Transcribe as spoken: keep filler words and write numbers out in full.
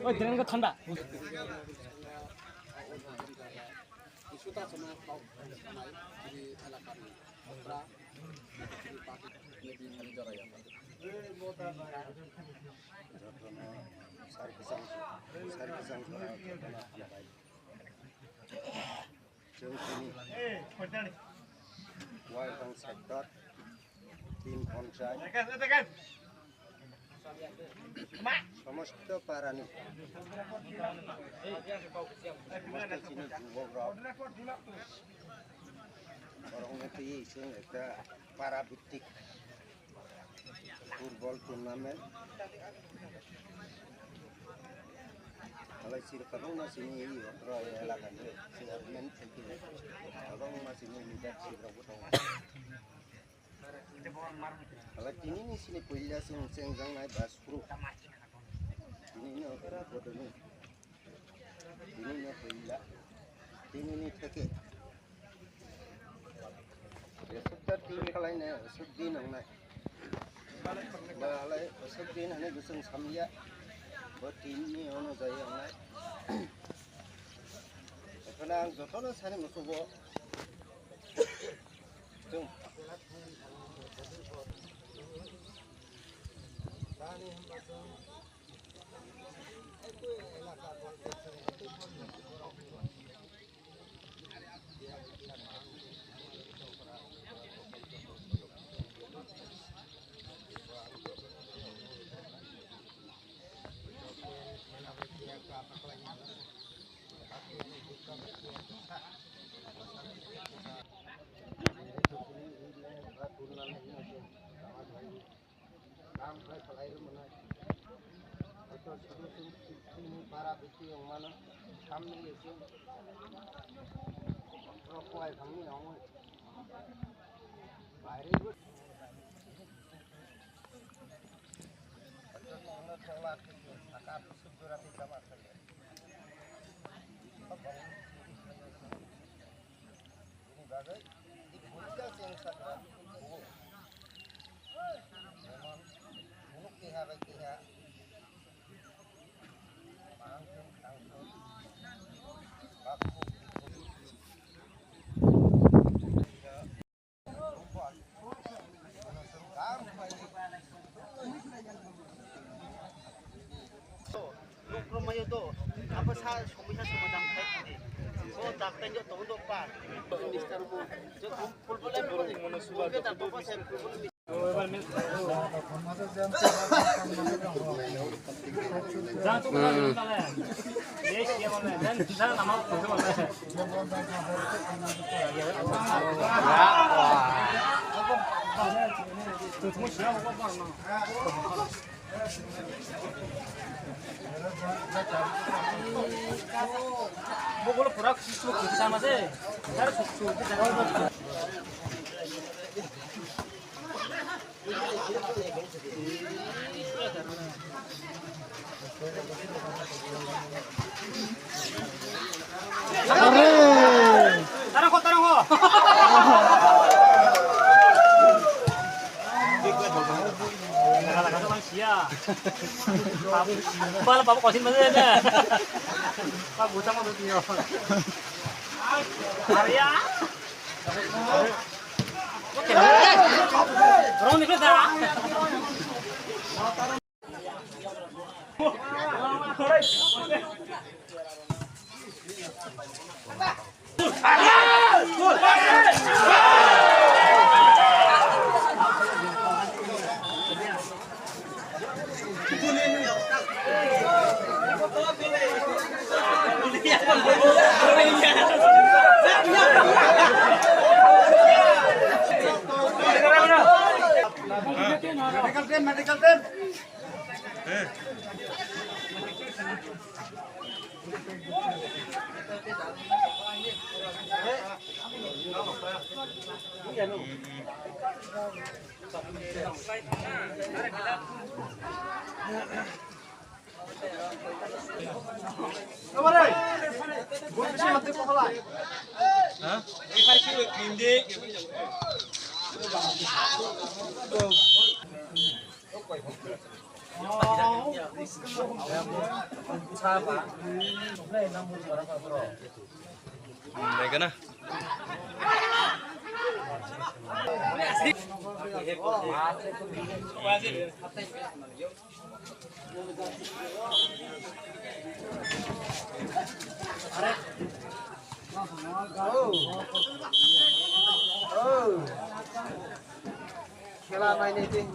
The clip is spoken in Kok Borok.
Oi, drain ko thanda. Jotono sar kwchang, sar kwchang jora jotono hambai. Chwng tini Waibang sector, tin ponchayat, somosto parani, somosto chini jubokrok, borokno twiwi chwng ekta para bhittik football tournament. Alai sir kwbangma sini oro elakani chairman theke kwbangma sini leadership rokbo tongo. Alai tinini sini puila chwng chengjaknai bus crew. Tinino bodoni. Tinino puila. Tinini theke. Eswk ta tin khalai ne, eswk din wngnai. Ba alai eswk din hwnwi bwswng samliya. Bo tin ni ono jai wngnai. Ekheno ang jotono sani musugo. Chwng. Kaam khai khlai rw mwnai. Hwnkhe sudu chwng chini para bithi wng mano. Samni ye chwng rok kuai thangni wngwi. Baire bo. Hwnkhe nokno thwngla thwngwi saka suk jora twi tama thangwi. Bini bagwi buddha cheng sakha kubu. Jemon, kunuk keha bai keha, mangthung thangthung, bakhu bikhu. Nokrom mayo do, apa sa somoi sa somoi dam khai khide. So, daktai jo tong do pa. Minister bo. Jo, pul pul pul pul. Pul ke tak apa sa pul pul. Bokolo pura kusuk kusuk sama se. Dar kusuk kusuk sama. Tarang ho, tarang ho. Bala baba kosin mana ada? Pak butang mau tuh. Arya. Rong ni dah. Medical team, medical team. Khela nainai tei